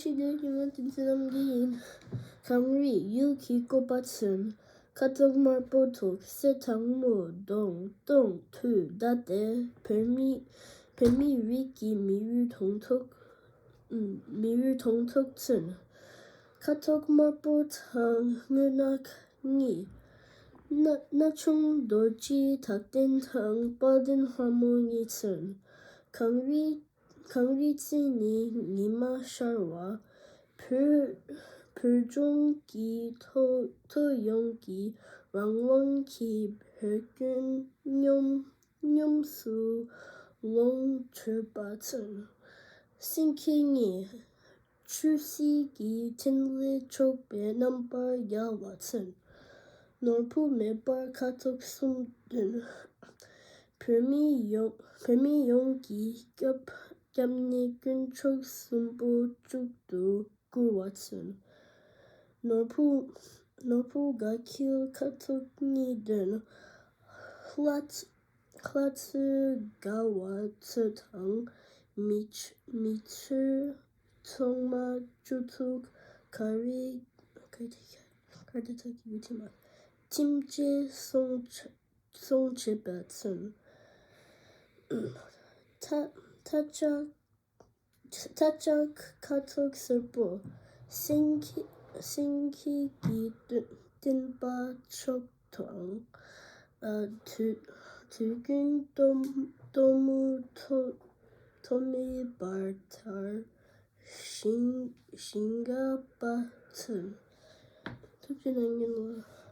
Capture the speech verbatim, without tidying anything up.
ཞི་བདེ་ཉི་མ་བསྟན་འཛིན་རྣམ་རྒྱལ་ཡིན། གངས་རི་ཡུལ་གྱི་བཀོད་པ་མཚོན། ཁ་དོག་དམར་པོ་ཐོག་སེར་དང་སྔོ། གདོང་སྟོང་ཐུག་བརྡ་སྟེ་བོད་མི་བོད་མི་རིགས་ཀྱི་མི་ཡུལ་དང་ཐོག་མི་ཡུལ་དང་ཐོག་མཚོན། ཁ་དོག་དམར་པོ་དང་སྔོ་ནག་གཉིས། ན་ན་ཆུང་རྡོ་རྗེ་ཐག་ལྡན་དང་དཔལ་ལྡན་ལྷ་མོ་གཉིས་མཚོན། གངས་རི་གངས་རི་རྩེ་ནས་ཉི་མ་ཤར་བ། བོད་བོད་ལྗོངས་ཀྱི་ཐོ་ཐོ་ཡོངས་ཀྱི་རང་དབང་གི་བོད་སྐྱོན་སྙོམས་སྙོམས་སུ་ལོངས་སྤྱོད་པ་མཚོན། སེང་གེ་གཉིས། ཆུ་བཞི་གི་འཕྲིན་ལས་འཕྲོག་པའི་རྣམ་པར་རྒྱལ་བ་མཚོན། ནོར་བུ་མེ་འབར་ཁ་དོག་གསུམ་ལྡན། བོད་མི་ཡོངས་བོད་མི་ཡོངས་ཀྱི་སྐྱབས་སྐྱབས་གནས་དཀོན་མཆོག་གསུམ་པོ་གཅིག་ཏུ་བཀུར་བ་མཚོན། ནོར་བུ་ནོར་བུ་དགའ་འཁྱིལ་ཁ་དོག་གཉིས་ལྡན། ལྷ་ལྷ་ཚོགས་དགའ་བ་ཚོ་དང་མི་ཆོས་མི་ཆོས་ཚོགས་མ་བཅུ་དྲུག་ག་རེ་ག་རེ་ག་རེ་ཐག་གི་ཡུལ་ཐིམ་པ་ཐིམ་ཅེས་སོང་ཆ་སོང་བྱེད་པ་མཚོན། ཐ་ཐ་ལྕག་ཐ་ལྕག་ཁ་ཐོག་སེར་པོ། སེང་གེ་སེང་གེ་གི་སྟོན་སྟོན་པ་མཆོག་དང་། ཨ་དུས་དུས་རྒྱུན་གཏོར་གཏོར་མུ་ཐོག་ཐོག་མེ་འབར་མཐར་ཞིང་ཞིང་ག་པ་མཚོན། ཐུགས་རྗེ་གནང་མཁན་ལ།